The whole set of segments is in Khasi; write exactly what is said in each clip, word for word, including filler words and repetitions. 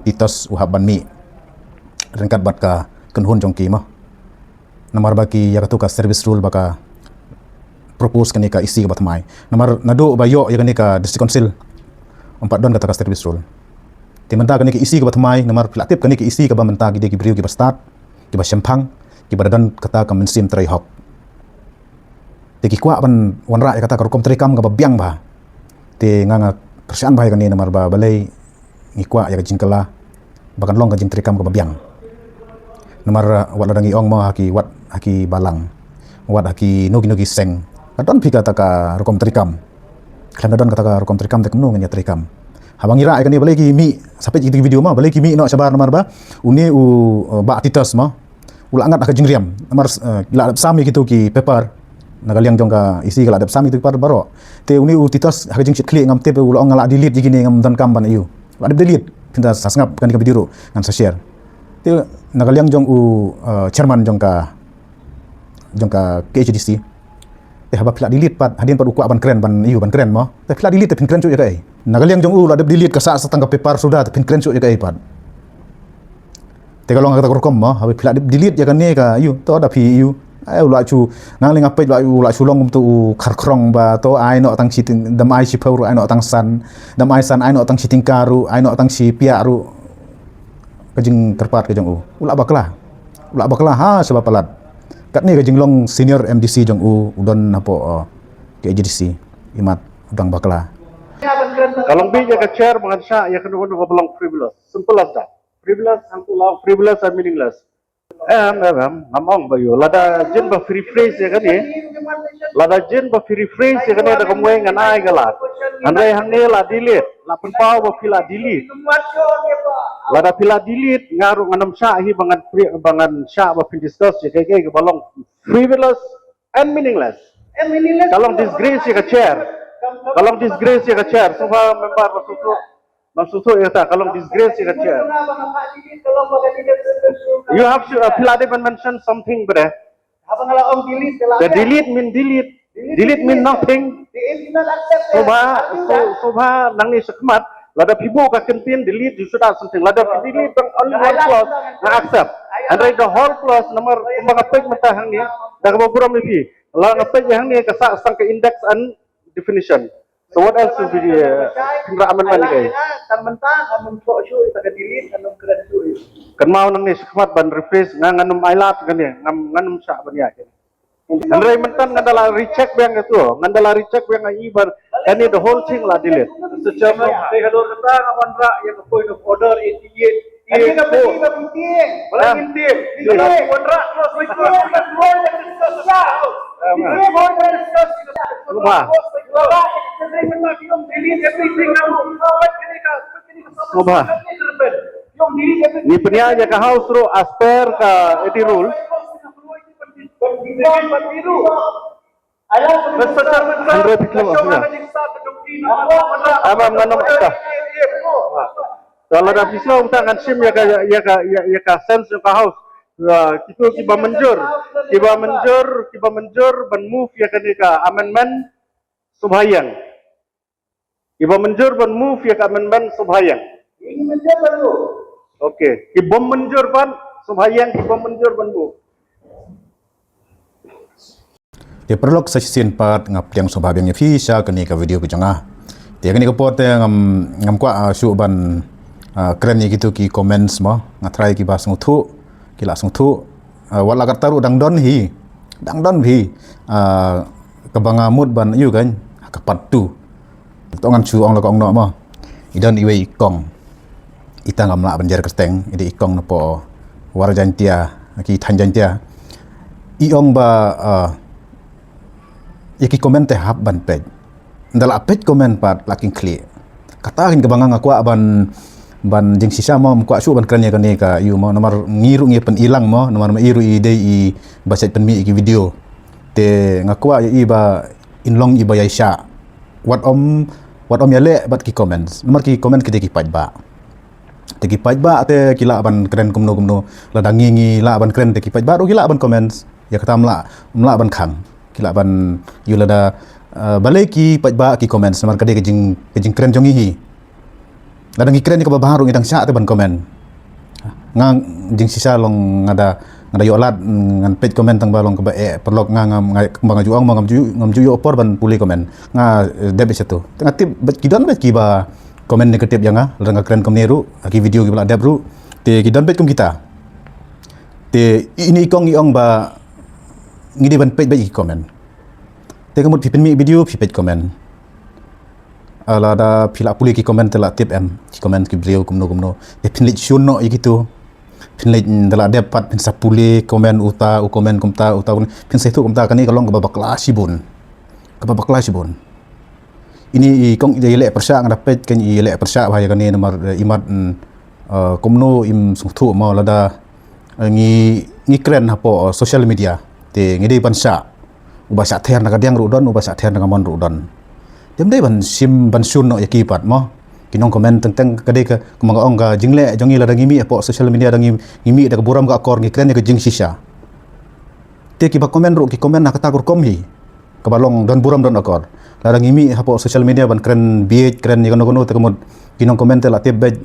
Titos u hap ban mih ryngkat bad ka kynhun jong ki mo. Namar ba ki ïa katu ka service rule ba ka propose kane ka E C kaba thymmai. Namar naduh ba ïoh ïa kane ka District Council, ym pat don kata ka service rule. Te mynta kane ka E C kaba thymmai, namar phi la tip kane ka E C kaba mynta ki dei ki briew kiba stad, kiba shemphang, kiba da don kata ka mynsiem trei hok. Te ki kwah ban wanrah ïa kata ka rukom treikam kaba biang bha. Te nga, nga pyrshah bha ïa kane namar ba balei ngi kwah ïa ka jingkylla ba kan long ka jingtreikam kaba biang. Namar, uh, wat lada ngi ong mo ha ki, wat ha ki balang, wat ha kino kino ki seng, ka don phi kata ka rukom treikam. Khlem da don kata ka rukom treikam te kumno ngin ïa treikam? Haba ngi rah ïa kane, balei ki mih, sa peit ïa ki video mo, balei ki mih noh shabar namar ba une u, uh, Bah Titos mo, u la ngat ha ka jingriam. Namar, eh, la dep sam ïa kitu ki paper. Na ka liang jong ka E C ka la dep sam ïa kitu ki paper baroh. Te une u Titos ha ka jingshit khlieh, ngam tip, u la ong nga la delete ïa kine, ngam donkam ban ïa u. La dep delete. Phin da sa sngap kane ka video ruh ngan sa share. Te na ka liang jong u, eh, chairman jong ka, jong ka K H A D C. Te haba phi la delete pat, hadien pat u kwah ban kren, ban ïa u ban kren mo. Te phi la delete te phin kren shuh ïa kaei? Na ka liang jong u la dep delete, ka sah sa tang ka paper suda, te phin kren shuh ïa kaei pat? Te ka long kata ka rukom mo, haba phi la dep delete ïa kane ka, ïa u, to da phi ïa u. Ai, u la shu, nang lei nga peit u la, u la shu long kumto u kharkhrong ba to ai noh tang shi tyng, dam ai shiphew ruh ai noh tang san, dam ai san ai noh tang shi tyngka ruh, ai noh tang shi piah ruh. Ka jingkyrpad ka jong u, u la bakla. U la bakla ha shaba palat. Katne ka jinglong senior M D C jong u, u don hapoh, uh, K H A D C, imat u dang bakla. Ka long beit ïa ka chair ba ngan shah ïa kano kano kaba long frivolous. Simple as that. Frivolous, hangto la ong frivolous and meaningless. Em, em, em, ngam ong ba ïa u. Lada jin ba phi rephrase ïa kane, lada jin ba phi rephrase ïa kane da kumwei ngan ai ka lad. Hynrei hangne la delete, la pynpaw ba phi la delete. Lada phi la delete, nga ruh ngan ym shah hi ba ngan pre-, ba ngan shah ba phin discuss ïa kaei kaei kaba long frivolous and meaningless. And meaningless. Ka long disgrace ïa ka chair. Ka long disgrace ïa ka chair. Sngewbha member ba sngewthuh. Ba sngewthuh ïa kata, ka long disgrace ïa ka chair. You have to, uh, phi la dei ban mention something bre. The delete mean delete. Delete mean nothing. Sngewbha, sngewbha nangne shakhmat. Lada phi buh ka kyntien delete, you should add something. Lada phi delete tang only one clause, nga accept. Hynrei the whole clause, namar kumba nga peit mynta hangne, da kaba burom ïa phi. Lada nga peit ïa hangne ka sah tang ka index and definition. So what else will be, uh, pynrah amendment ïa kaei? Tang mynta ngam ym thoh shuh ïa ka delete, ngam ym kren shuh ïa. Kynmaw nangne shakhmat ban rephrase, nga ngan ym ai lad kane, ngam, ngan ym shah ban ïa kane. Hynrei mynta ngan da la recheck biang ïa tu, ngan da la recheck biang ïa i ban, kane the whole thing la delete. Mister Chairman, te halor kata nga wanrah ïa ka point of order eighty-eight. Kane ka beti ka beti. Wala ngin ti. Wanrah clause by clause. Sngewbha. Sngewbha. Ngi pynïaid ïa ka House ruh as per ka eighty rule. Hynrei phi khlem ong shuh. Am, am, ngan ong shuh. To lada phi sngewthuh ngan shim ïa ka, ïa ka, ïa, ïa ka sense jong ka House. Kitu kiba mynjur, kiba mynjur, kiba mynjur ban move ïa kane ka amendment, sngewbha ïeng. Kiba mynjur ban move ïa ka amendment, sngewbha ïeng. Okay. Kiba mynjur ban, sngewbha ïeng, kiba mynjur ban move. Te paralok, sa shisien pat nga pdiang sngewbha biang ïa phi sha kane ka video ka jong nga. Te kane ka por te ngam, ngam kwah, ah, shuh ban, ah, kren ïa kitu ki comments mo. Nga tharai kiba sngewthuh ki la sngewthuh. Ah, wat la katta ruh dang don hi. Dang don hi. Ah, kaba nga mut ban ïa u kan ha ka part two. To ngan shu ong la ka ong noh mo. I don iwei i kong. Ita ngam lah ban jer kyrteng, i dei i kong napoh War Jaintia, ki thaiñ Jaintia. I ong ba, ah, ïa ki comment te hap ban peit. Ynda la peit comment pat la king khlieh. Kata kin kaba nga nga kwah ban, ban jingshisha mo, ym kwah shuh ban kren ïa kane ka ïa u mo, namar ngi ruh ngi pyn-i lang mo, namar ma i ruh i dei iba shait pynmih ïa ki video. Te nga kwah ïa i ba in long iba ïaishah. Wat ym, wat ym ïaleh bad ki comments. Namar ki comments ki dei ki paidbah. Te ki paidbah te ki lah ban kren kumno kumno. Lada ngi ngi lah ban kren te ki paidbah ruh ki lah ban comments. Ïa kata ym lah, ym lah ban khang. Ki lah ban ïa lada, eh, balei ki paidbah ki comments. Namar ka dei ka jing, ka jingkren jong ngi hi. Lada ngi kren ïa kaba bha ruh ngi dang shah te ban comment. Nga jingshisha long nga da, nga da ïoh lad, mm, ngan peit comment tang ba long kaba eh, paralok nga, nga, nga, ba nga ju ong, ba ngam ju, ngam ju ïoh por ban pule comment. Nga, eh, dep ïa shatu. Nga tip bad ki don bad kiba comment negative ïa nga, lada nga kren kumne ruh, ha ki video kiba la dep ruh. Te ki don bad kum kita. Te ini i kong i ong ba ngi dei ban peit bad ki comment. Te ka mut phi pynmih video phi peit comment. Ah, lada phi la pule ki comment te la tip em, ki comment ki briew kumno kumno. Te phin leit shun noh ïa kitu. Phin leit, mm, da la dep pat phin sa pule comment uta, u comment kumta, uta, phin sa ïathuh kumta. Kane ka long kaba bakla shibun. Kaba bakla shibun. Ini i kong i leh pyrshah, nga da peit kan i leh pyrshah bha ïa kane namar, eh, imat, mm, eh, kumno im sngewthuh mo lada, eh, ngi, ngi kren hapoh, eh, social media. Te ngi dei ban shah. Uba shah ther na ka diang ruh don, uba shah ther na ka mon ruh don. Te ym dei ban shim ban shun noh ïa ki pat mo. Ki nong comment teng teng ka dei ka, kumba nga ong, ka jingleh jong ngi lada ngi mih hapoh social media, da ngi, ngi mih da ka burom ka akor, ngi kren ïa ka jingshisha. Te kiba comment ruh ki comment ha kata ka rukom hi. Kaba long don burom don akor. Lada ngi mih hapoh social media ban kren bieit, kren ïa kano kano, te ka mut ki nong comment te la tip bad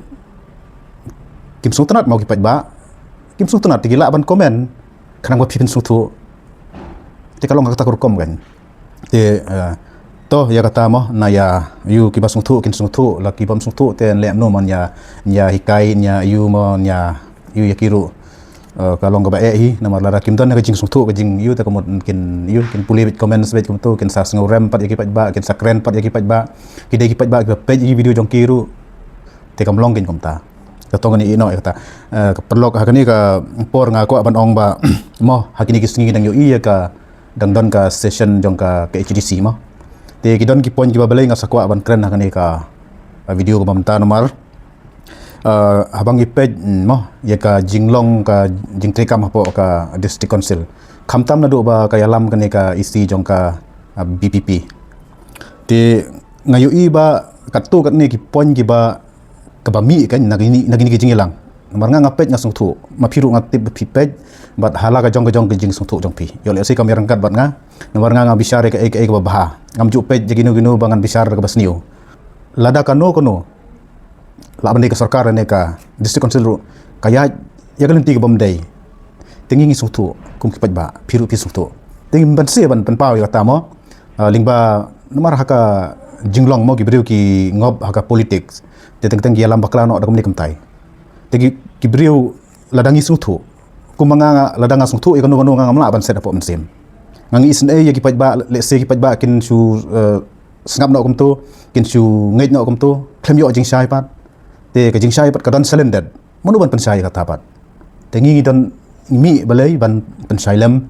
kim sngewtynnat mo ki paidbah. Kim sngewtynnat te ki lah ban comment. Khnang ba phi phin sngewthuh. Te ka long ha kata ka rukom kan. Te, eh, to ïa kata mo, na ïa ïu kiba sngewthuh kin sngewthuh, la ki bym sngewthuh te nleh mano mo, ïa, ïa hikai, ïa ïu mo, ïa ïu ïa ki ruh. Eh, ka long kaba eh hi, namar lada kim don ka jingsngewthuh, ka jing ïu te ka mut kin ïu, kin pule bad comments bad kumtu, kin sa sngewrem pat ïa ki paidbah, kin sa kren pat ïa ki paidbah. Ki dei ki paidbah kiba peit ïa ki video jong ki ruh. Te kam long kin kumta. Ka tong kane ïa noh ïa kata. Eh, ka paralok ha kane ka por nga kwah ban ong ba mo, ha kine ki sngi dang ïohi ïa ka dang don ka session jong ka, ka K H A D C mo. Te ki don ki point kiba balei nga sa kwah ban kren ha kane ka, ka video kaba mynta namar, eh, haba ngi peit, mm, mo, ïa ka jinglong ka jingtreikam hapoh ka District Council. Khamtam naduh ba ka ïalam kane ka E C jong ka, eh, B P P. Te nga ïohi ba katto katne ki point kiba kaba mih kan na kine, na kine ki jingïalang. Namar nga nga peit nga sngewthuh. Ma phi ruh nga tip ba phi peit bad ha la ka jong ka jong ka jingsngewthuh jong phi. Ïoh lehse kam ïa ryngkat bad nga. Namar nga nga bishar ïa kaei kaei kaba bha. Ngam ju peit ïa kino kino ba ngan bishar kaba sniew. Lada kano kano lah ban dei ka sorkar ne ka District Council ruh ka ïaid ïa ka lynti kaba ym dei. Te ngi ngi sngewthuh kum ki paidbah, phi ruh phi sngewthuh. Te ngim banse ban pynpaw ïa kata mo. Ah, lyngba namar ha ka jinglong mo ki briew ki ngop ha ka politics. Te teng teng ki ïalam bakla noh da kumne kumtai. Te ki, ki briew lada ngi sngewthuh. Kumba nga, nga, lada nga sngewthuh ïa kano kano nga ngam lah ban set hapoh mynsiem. Nga ngi isynei ïa ki paidbah, lehse ki paidbah kin shu, eh, sngap noh kumto, kin shu ngeit noh kumto, khlem ïoh jingshai pat. Te ka jingshai pat ka don shalyndet. Mano ban pynshai ïa kata pat? Te ngi ngi don mih balei ban pynshai lem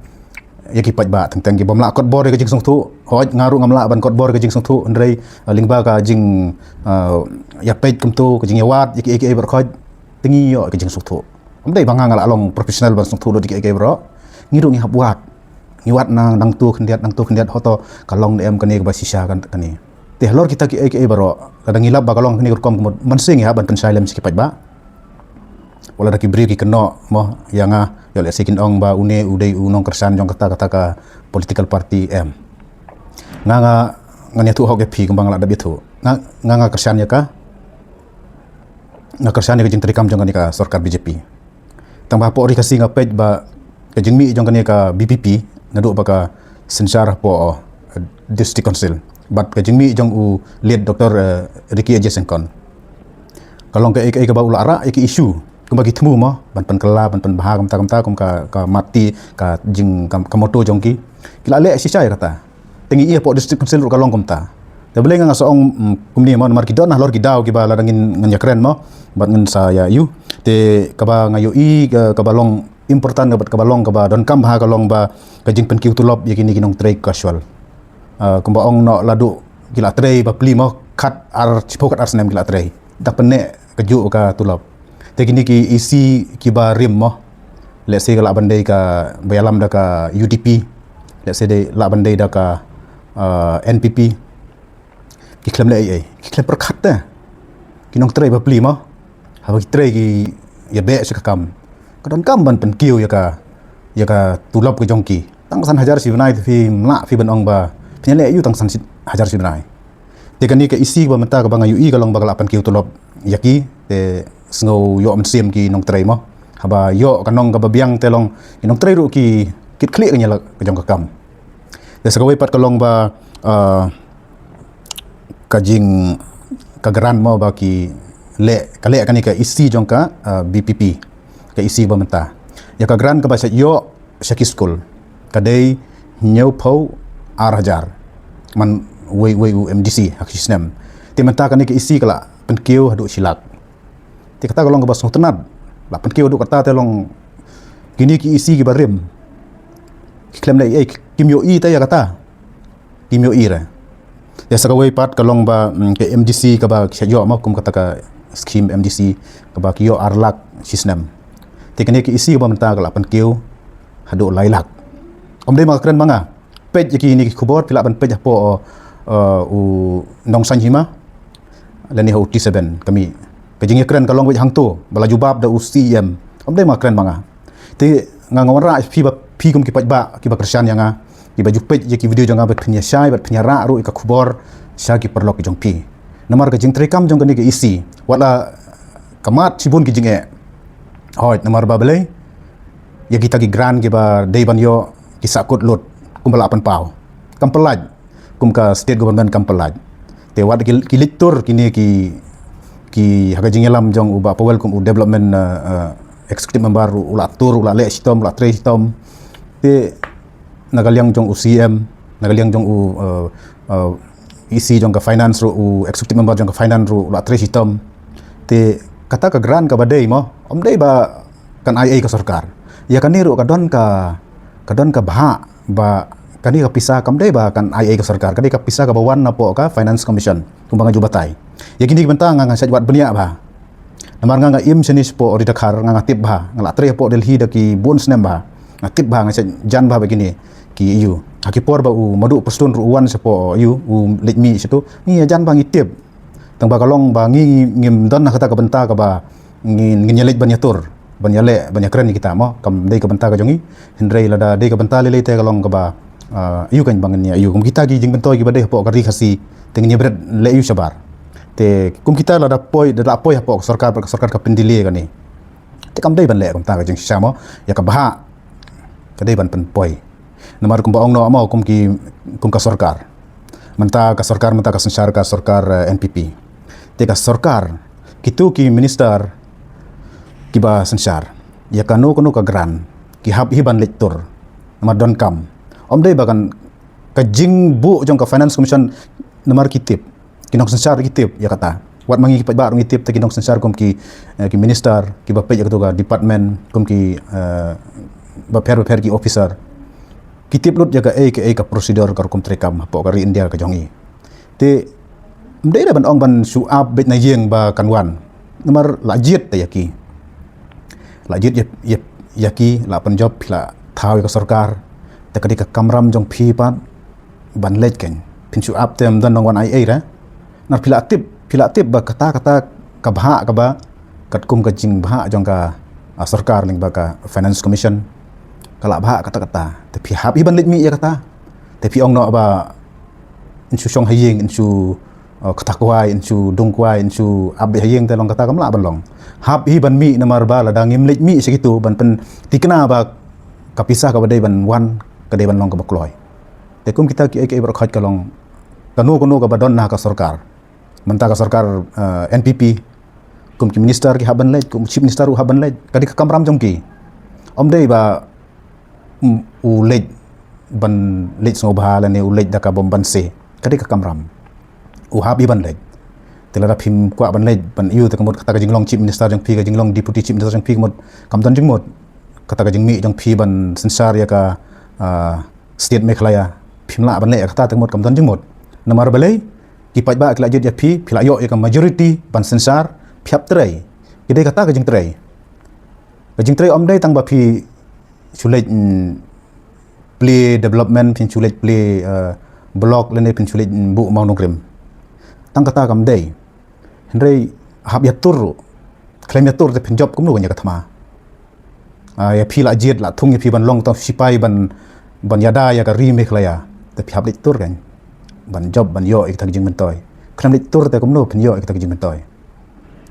ïa ki paidbah teng teng ki bym lah kot bor ïa ka jingsngewthuh. Hooid nga ruh ngam lah ban kot bor ïa ka jingsngewthuh hynrei, eh, lyngba ka jing, eh, ïa peit kumto ka jingïawad ïa kiei kiei baroh khoit. Te ngi ïoh ka jingsngewthuh. Ym dei ba nga nga lah long professional ban sngewthuh lut ïa kiei kiei baroh. Ngi ruh ngi hap wad. Ngi wad nang, nangto khyndiat, nangto khyndiat, hato ka long ne em kane kaba shisha kan kane. Te halor kita kiei kiei baroh, lada ngi lap ba ka long kane ka rukom ka mut, mynsiem ngi hap ban pynshai lem sha ki paidbah. Wat lada ki briew ki kynnoh mo ïa nga, ïoh lehse kin ong ba une u dei u nongkyrshan jong kata kata ka political party em. Nga nga ngan ïathuh hok ïa phi kumba nga la dep ïathuh. Nga nga nga kyrshan ïa ka, nga kyrshan ïa ka jingtreikam jong kane ka sorkar B J P. Tang ba hapoh Ri Khasi nga peit ba ka jingmih jong kane ka B P P naduh ba ka synshar hapoh, eh, District Council bad ka jingmih jong u late Doctor, eh, Ricky A J Syngkon. Ka long kaei kaei kaba u la rah ïa ki issue kumba ki thmu mo, ban pynkylla, ban pynbha kumta kumta kum ka, ka motto, ka jing, ka, ka motto jong ki. Ki la leh shisha ïa kata. Te ngi ïohi hapoh District Council ruh ka long kumta. Te balei nga nga sa ong, mm, kumne mo, namar ki don halor ki daw kiba lada ngin, ngin ïakren mo bad ngin sa ïa ïu. Te kaba nga ïohi ka, kaba long important ka bad kaba long kaba donkam bha ka long ba ka jingpynkiew tulop ïa kine ki nongtrei casual. Ah, kumba ong noh, la duh ki la trei bapli mo, khat ar, shiphew khat ar snem ki la trei. Dak pyneh kajuh ka tulop. Te kine ki E C kiba rim mo, lehse ka lah ban dei kaba ïalam da ka U D P, lehse dei lah ban dei da ka, ah, N P P. Ki khlem leh ei ei, ki khlem pyrkhat te. Ki nongtrei bapli mo, haba ki trei ki ïabeh sha ka kam. Ka donkam ban pynkiew ïa ka, ïa ka tulop ka jong ki. Tang san hajar shi bnai te phim lah phi ban ong ba phin ïaleh ïa u tang san shi, hajar shi bnai. Te kane ka E C ba mynta kaba nga ïohi ka long ba ka la pynkiew tulop ïa ki, te sngew ïoh mynsiem ki nongtrei mo. Haba ïoh ka nong kaba biang te long ki nongtrei ruh ki kit khlieh ka nia la ka jong ka kam. Te sa kawei pat ka long ba, ah, ka jing, ka grant mo ba ki leh, ka leh kane ka E C jong ka, ah, B P P, ka E C ba mynta. Ïa ka grant kaba sa ïoh sha ki skul ka dei hynñiewphew ar hajar man wei wei u M D C ha ka snem. Te mynta kane ka E C ka la pynkiew haduh shi lak. Te kata ka long kaba sngewtynnat. La pynkiew haduh kata te long kine ki E C kiba rim, ki khlem leh ei ei, kim ïohi te ïa kata. Kim ïohi re. Te sa kawei pat ka long ba, mm, ka M D C kaba ki sa ïoh mo, kum kata ka scheme M D C kaba ki ïoh ar lak shi snem. Te kane ka E C kaba mynta ka la pynkiew haduh lai lak. Ym dei ma nga kren ma nga. Peit ïa kine ki khubor, phi lah ban peit hapoh, uh, u Nongsaiñ Hima lane ha u T seven, ka jingïakren ka long beit hangto ba la jubab da u C E M. Ym dei ma nga kren ma nga. Te nga, nga wanrah ïa phi ba phi kum ki paidbah kiba kyrshan ïa nga, kiba ju peit ïa ki video jong nga, bad phin ïa shai bad phin ïa rah ruh ïa ka khubor sha ki paralok ki jong phi. Namar ka jingtreikam jong kane ka E C, wat la ka mad shibun ki jingeh, hooid, namar ba balei, ïa kita ki grant kiba dei ban ïoh ki sahkut lut kumba la pynpaw, kam pyllait, kum ka state government kam pyllait. Te wat ki, ki leit tur kine ki, ki ha ka jingïalam jong u Bah Powell kum u development, uh, uh, executive member, u la tur, u la leh shitom, u la trei shitom. Te na ka liang jong u C M, na ka liang jong u, uh, uh, E C jong ka finance ruh, u executive member jong ka finance ruh u la trei shitom. Te kata ka grant kaba dei mo, ym dei ba kan ai ei ka sorkar. Ïa kane ruh ka don ka, ka don ka bhah ba kane ka pisa kam dei ba kan ai ei ka sorkar, ka dei ka pisa kaba wan napoh ka Finance Commission, kumba nga ju batai. Ïa kine ki bynta nga, nga shait wad bniah bha. Namar nga, nga im shane shapoh Ri Dkhar, nga, nga tip bha, nga la trei hapoh Delhi da ki bun snem bha. Nga tip bha, nga shait jan bha ba kine ki ïa u. Ha ki por ba u Maduh Prestone ruh u wan shapoh ïa u, u leit mih shato, ngi ïa jan bha, ngi tip. Tang ba ka long ba ngi, ngi, ngim don na kata ka bynta kaba ngi, ngin ïa leit ban ïa tur, ban ïa leh, ban ïa kren ïa kita mo, kam dei ka bynta ka jong ngi. Hynrei lada dei ka bynta lei lei te ka long kaba, ah, ïa u kan ba ngin ïa, ïa u. Kum kita ki jingmyntoi kiba dei hapoh ka Ri Khasi, te ngin ïa bret leh ïa u shabar. Te kum kita lada poi, da la poi hapoh ka sorkar, ka sorkar ka pyndelay kane, te kam dei ban leh kumta ka jingshisha mo. Ïa ka bhah ka dei ban pynpoi. Namar kumba ong noh mo, kum ki, kum ka sorkar mynta, ka sorkar mynta ka synshar ka sorkar, eh, N P P. Te ka sorkar, kito ki minister kiba synshar ïa kano kano ka grant, ki hap hi ban leit tur. Namar donkam, ym dei ba kan, ka jingbuh jong ka Finance Commission, namar ki tip, ki nongsynshar ki tip ïa kata. Wat ma ngi ki paidbah ruh ngi tip, te ki nongsynshar kum ki, eh, ki minister kiba peit ïa kato ka department, kum ki, eh, bapher bapher ki officer, ki tip lut ïa kaei kaei ka procedure, ka rukom treikam hapoh ka ri India ka jong ngi. Te ym dei re ban ong ban shu ap beit na ïing ba kan wan. Namar la jied te ïa ki, la jied ïa, ïa, ïa ki, la pynjop, phi la thaw ïa ka sorkar. Te ka dei ka kamram jong phi pat ban leit kan. Phin shu ap te ym don nongwan ai ei re. Namar phi la tip, phi la tip ba kata, kata ka bhah kaba, katkum ka jingbhah jong ka, ah, sorkar lyngba ka Finance Commission, ka la bhah kata kata. Te phi hap hi ban leit mih ïa kata. Te phi ong noh ba yn shu shong ha ïing, yn shu, uh, ktah kwai, yn shu dung kwai, yn shu ap beit ha ïing, te long kata kam lah ban long. Hap hi ban mih, namar ba lada ngim leit mih sha kito ban pyntikna ba ka pisa kaba dei ban wan ka dei ban long kaba kloi. Te kum kita kiei kiei baroh khoit ka long kano kano kaba don na ka sorkar. Mynta ka sorkar, uh, N P P, kum ki minister ki hap ban leit, kum chief minister u hap ban leit. Ka dei ka kamram jong ki. Ym dei ba, mm, u leit ban leit sngewbha lane u leit da ka bym banse. Ka dei ka kamram. U hap hi ban leit. Te lada phim kwah ban leit ban ïa u, te ka mut kata ka jinglong chief minister jong phi, ka jinglong deputy chief minister jong phi, ka mut kam don jingmut. Kata ka jingmih jong phi ban synshar ïa ka, ah, state Meghalaya, phim lah ban leh ïa kata, te ka mut kam don jingmut. Namar balei? Ki paidbah ki la jied ïa phi, phi la ïoh ïa ka majority ban synshar, phi hap trei. Ki dei kata ka jingtrei. Ka jingtrei ym dei tang ba phi shu leit, mm, plie development, phin shu leit plie, eh, block lane phin shu leit, mm, buh mawnongrim. Tang kata kam dei. Hynrei hap ïa tur ruh. Khlem ïa tur te phin jop kumno kan ïa ka thma. Ah, ïa phi la jied, la thung ïa phi ban long tang sipai ban, ban ïada ïa ka ri Meghalaya. Te phi hap leit tur kan. Ban jop, ban ïoh ïa kita ki jingmyntoi. Khlem leit tur te kumno phin ïoh ïa kita ki jingmyntoi.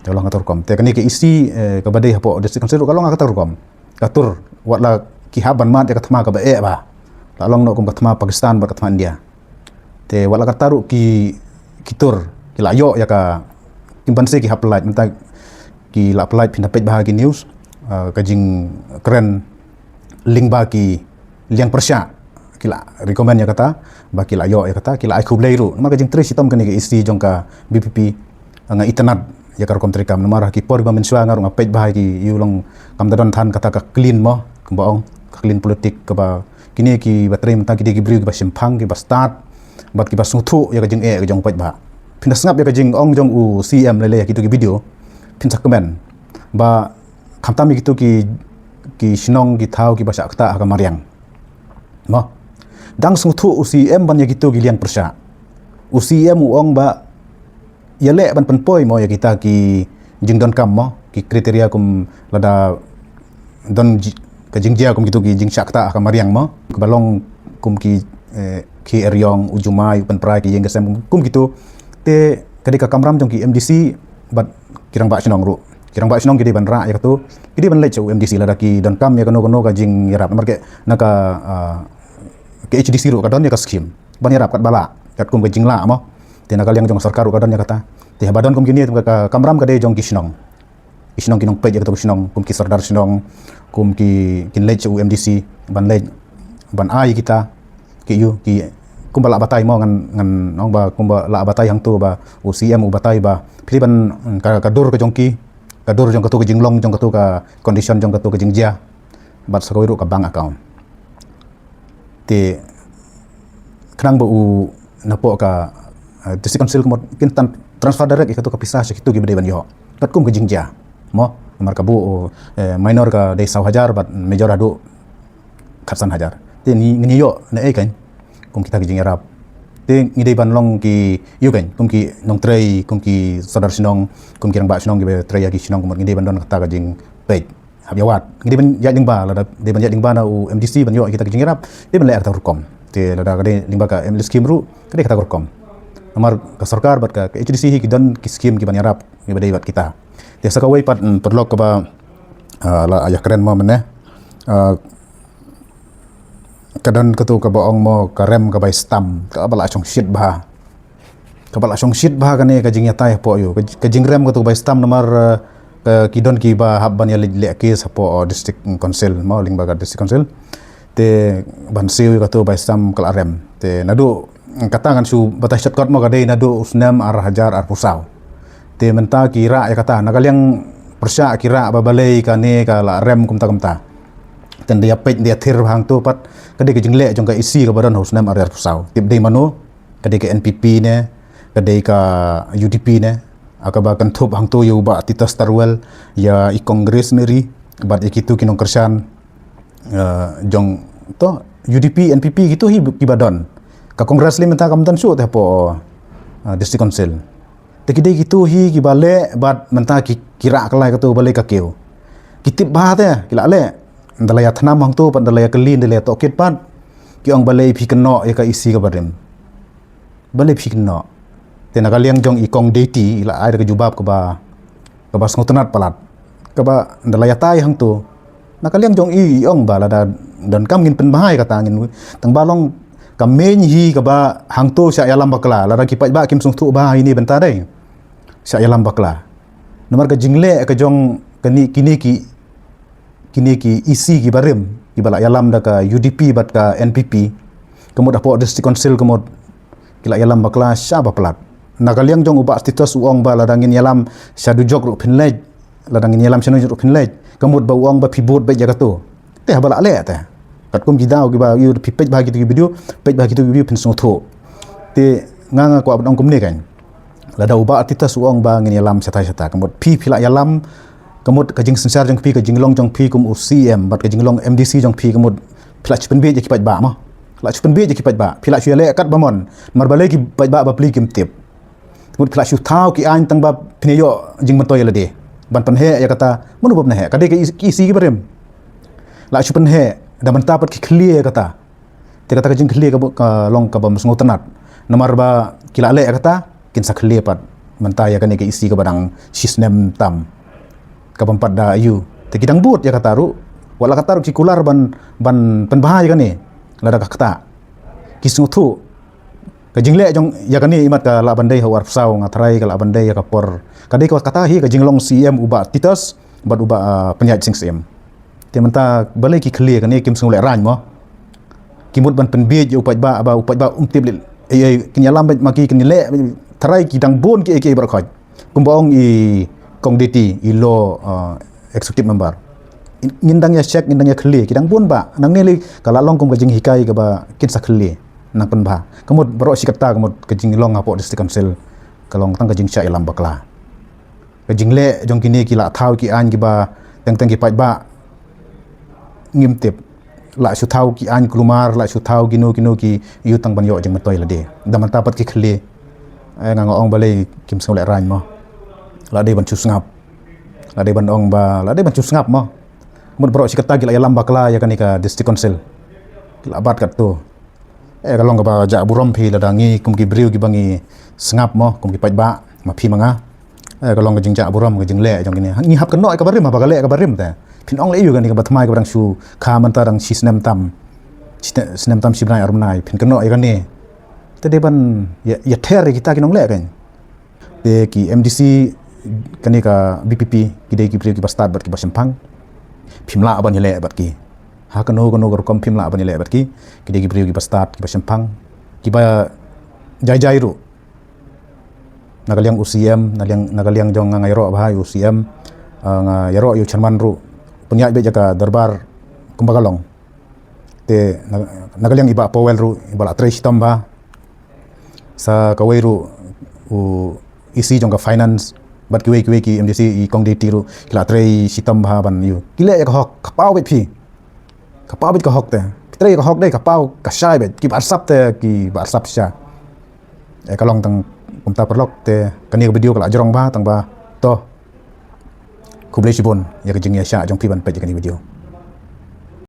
Ka long kata rukom. Te kane ka EC, eh, kaba dei hapoh District Council ruh ka long kata rukom. Ka tur, wat la ki hap ban mad ïa ka thma kaba eh bha. La long noh kum ka thma Pakistan bad ka thma India. Te wat la kata ruh ki, ki tur, ki la ïoh ïa ka, kim banse ki hap pyllait, mynta ki la pyllait phin da peit bha ki news, eh, ka jingkren lyngba ki liang pyrshah, ki la recommend ïa kata, ba ki la ïoh ïa kata, ki la ai khublei ruh. Namar ka jingtrei shitom kane ka EC jong ka VPP, nga itynnad ïa ka rukom treikam. Namar ha ki por ba mynshuwa nga ruh nga peit bha ïa ki, ïoh long kam da don than kata ka clean mo, kumba ong, ka clean politik kaba kine kiba trei mynta ki dei ki briew kiba shemphang, kiba stad, bad kiba sngewthuh ïa ka jingeh ka jong u paidbah. Phin da sngap ïa ka jingong jong u CEM lei lei ha kito ki video, phin sa kmen ba khamtam ïa kito ki, ki shnong ki thaw kiba shah ktah ha ka mariang. Mo. Dang sngewthuh u CEM ban ïa kito ki liang pyrshah. U CEM u ong ba ïaleh ban pynpoi mo ïa kita ki jingdonkam mo, ki kriteria kum lada don ji-, ka jingjia kum kito ki jingshah ktah ha ka mariang mo, kaba long kum ki, eh, ki eriong, u jumai, u pynpra ki ïing ki sem kum kito. Te ka dei ka kamram jong ki MDC bad ki rangbah shnong ruh. Ki rangbah shnong ki dei ban rah ïa kato, ki dei ban leit sha u MDC lada ki donkam ïa kano kano ka jingïarap. Namar ka, na ka, ah, ka KHADC ruh ka don ïa ka skim ban ïarap katba lah, katkum ka jinglah mo. Te na ka liang jong ka sorkar ruh ka don ïa kata. Te haba don kum kine, ka, ka kamram ka dei jong ki shnong. Ki shnong ki nongpeit ïa kato ka shnong, kum ki sordar shnong, kum ki, kin leit sha u MDC ban leit ban ai kita ki, ïoh, ki, kumba lah batai mo, ngan, ngan ong ba kumba lah batai hangto ba u CEM u batai ba phi ban, ka, ka dur ka jong ki, ka dur jong kato ka jinglong, jong kato ka condition, jong kato ka jingjia, bad sa kawei ruh ka bank account. Te khnang ba u napoh ka, eh, District Council ka mut kin tan-, transfer direct ïa kato ka pisa sha kito kiba dei ban ïoh, katkum ka jingjia mo. Namar ka buh, eh, minor ka dei saw hajar bad major haduh khatsan hajar. Te ngi, ngi ïoh na ei kan kum kita ki jingïarap. Te ngi dei ban long ki, ïoh kan, kum ki nongtrei, kum ki sordar shnong, kum ki rangbah shnong kiba trei ïa ki shnong, ka mut ngi dei ban don kata ka jingpeit. Hap ïa wad. Ngi dei ban ïaid lyngba, lada dei ban ïaid lyngba na u MDC ban ïoh kita ki jingïarap, dei ban leh kata ka rukom. Te lada ka dei lyngba ka MLA skim ruh, ka dei kata ka rukom. Namar ka sorkar bad ka, ka KHADC hi ki don ki skim kiban ïarap kiba dei bad kita. Te sa kawei pat, mm, paralok kaba, ah, la ïakren mo mynne. Ah, ka don kato kaba ong mo ka rem ka bai stam, kaba la shongshit bha. Kaba la shongshit bha kane ka jingïatai hapoh ïoh. Ka, ka jingrem kato ka bai stam namar, eh, ka, ki don kiba hap ban ïaleh, leh case hapoh, oh, District Council mo, lyngba ka District Council. Te ban siew ïa kato bai stam ka la rem. Te naduh kata ngan shu batai shortcut mo, ka dei naduh u snem ar hajar arphew saw. Te mynta ki rah ïa kata, na ka liang pyrshah ki rah ba balei kane ka la rem kumta kumta. Te ynda ïa peit, ynda ïa thir bha hangto pat, ka dei ka jingleh jong ka EC kaba don ha u snem ar hajar arphew saw. Tip dei mano, ka dei ka NPP ne, ka dei ka UDP ne, ah, kaba kynthup hangto ïa u Bah Titus Tarwel, ïa i Kong Grace Mary, bad ïa kito ki nongkyrshan, eh, jong to, UDP, NPP kito hi kiba don. Ka Congress lei mynta kam don shuh te hapoh, eh, District Council. Te ki dei kito hi kiba leh bad mynta ki, ki rah kylla ïa kato balei ka kiew. Ki tip bha te, ki la leh. Ynda la ïa thnam hangto pat, ynda la ïa kylli, ynda la ïa tohkit pat, ki ong balei phi kynnoh ïa ka EC kaba rim. Balei phi kynnoh. Te na ka liang jong i Kong Deiti, i la ai da ka jubab kaba, kaba sngewtynnad palat. Kaba ynda la ïatai hangto, na ka liang jong i, i ong ba lada donkam ngin pynbha ïa kata, ngin, tang ba long ka main hi kaba hangto shah ïalam bakla, lada ki paidbah kim sngewthuh bha ïa ine i bynta dei shah ïalam bakla. Namar ka jingleh ka jong kane, kine ki, kine ki EC kiba rim, kiba la ïalam da ka UDP bad ka NPP, ka mut hapoh District Council ka mut ki la ïalam bakla shaba palat. Na ka liang jong u Bah Titus u ong ba lada ngin ïalam sha dujok ruh phin leit, lada ngin ïalam sha dujok ruh phin leit, ka mut ba u ong ba phi bud beit ïa kato. Te haba la leh te, katkum ki daw kiba ïoh, phi peit bha kito ki video, peit bha kito ki video phin sngewthuh. Te nga, nga kwah ban ong kumne kan. Lada u Bah Titus u ong ba ngin ïalam shata shata, ka mut phi, phi la ïalam, ka mut ka jingsynshar jong phi, ka jinglong jong phi kum u CEM bad ka jinglong MDC jong phi, ka mut phi la shu pynbiej ïa ki paidbah mo. La shu pynbiej ïa ki paidbah, phi la shu ïaleh katba mon. Namar balei ki paidbah bapli kim tip. Ka mut phi la shu thaw ki aiñ tang ba phin ïoh jingmyntoi ïa lade. Ban pynheh ïa kata, mano ba pynheh, ka dei ka EC, EC kiba rim. La shu pynheh, da mynta pat ki khlieh ïa kata. Te kata ka jingkhlieh ka, ka long kaba sngewtynnad. Namar ba ki la leh ïa kata, kin sa khlieh pat. mynta ïa kane ka E C kaba dang shisnem tam, ka bym pat da ïoh. Te ki dang bud ïa kata ruh, wat la kata ruh ki kular ban, ban pynbha ïa kane lada ka ktah. Ki sngewthuh ka jingleh jong ïa kane, imat ka lah ban dei ha u arphew saw, nga tharai ka lah ban dei ïa ka por, ka dei ka, kata hi ka jinglong C M u Bah Titus bad u Bah, ah, Pynïaid Sing Syiem. Te mynta balei ki khlieh kane, kim sngew lehraiñ mo? Ki mut ban pynbiej ïa u paidbah, ba u paidbah um tip leh ei ei. Kin ïalam beit ma ki, kin leh, tharai ki dang bun kiei kiei baroh khoit. Kumba ong i Kong Diti, i Law, uh, Executive Member, ngin dang ïa check, ngin dang ïa khlieh, ki dang bun bah. Nangne lei ka la long kum ka jinghikai kaba kin sa khlieh, nang pynbha. Ka mut baroh shi katta, ka mut ka jinglong hapoh District Council ka long tang ka jingshah ïalam bakla. Ka jingleh jong kine ki la thaw ki aiñ kiba teng teng ki paidbah ngim tip. La shu thaw ki aiñ kulmar, la shu thaw kino kino ki ïoh tang ban ïoh jingmyntoi lade. Da mynta pat ki khlieh. Eh, nga nga ong balei kim sngew lehraiñ mo? La dei ban shu sngap. La dei ban ong ba, la dei ban shu sngap mo. Mut baroh shi katta ki la ïalam bakla ïa kane ka District Council. Ki la bat katto. Eh, ka long kaba jah burom phi lada ngi kum ki briew kiba ngi sngap mo, kum ki paidbah, ma phi ma nga. Eh, ka long ka jingjah burom, ka jingleh jong kine. Ngi hap kynnoh ïa kaba rim, haba ka leh kaba rim te. Phin ong leh ïa kane kaba thymmai kaba dang shu kha mynta dang shi snem tam. Shi sne-, snem tam shi bnai ar bnai. Phin kynnoh ïa kane. Te dei ban ïa, ïa ther ïa kita ki nongleh kan. Te ki M D C kane ka V P P, ki dei ki briew kiba stad bad kiba shemphang. Phim lah ban ïaleh bad ki. Ha kano kano ka rukom phim lah ban ïaleh bad ki. Ki dei ki briew kiba stad, kiba shemphang, kiba jai jai ruh. Na ka liang u C M, na liang, na ka liang jong nga, nga ïaroh bha ïa u C M, ah, nga ïaroh ïa u chairman ruh. Pynïaid beit ïa ka dorbar kumba ka long. Te na, na ka liang i Bah Powell ruh, iba la trei shitom bha. Sa kawei ruh u E C jong ka finance, bad kiwei kiwei ki M D C, i Kong Diti ruh, ki la trei shitom bha ban ïoh. Ki leh ïa ka hok, ka paw beit phi. Ka paw beit ka hok te. Ki trei ïa ka hok dei, ka paw ka shai beit. Kiba arsap te, kiba arsap sha. Eh, ka long tang kumta paralok te, kane ka video ka la jrong bha, tang ba. To. Khublei shibun ïa ka jingïaishah jong phi ban peit ïa kane ka video.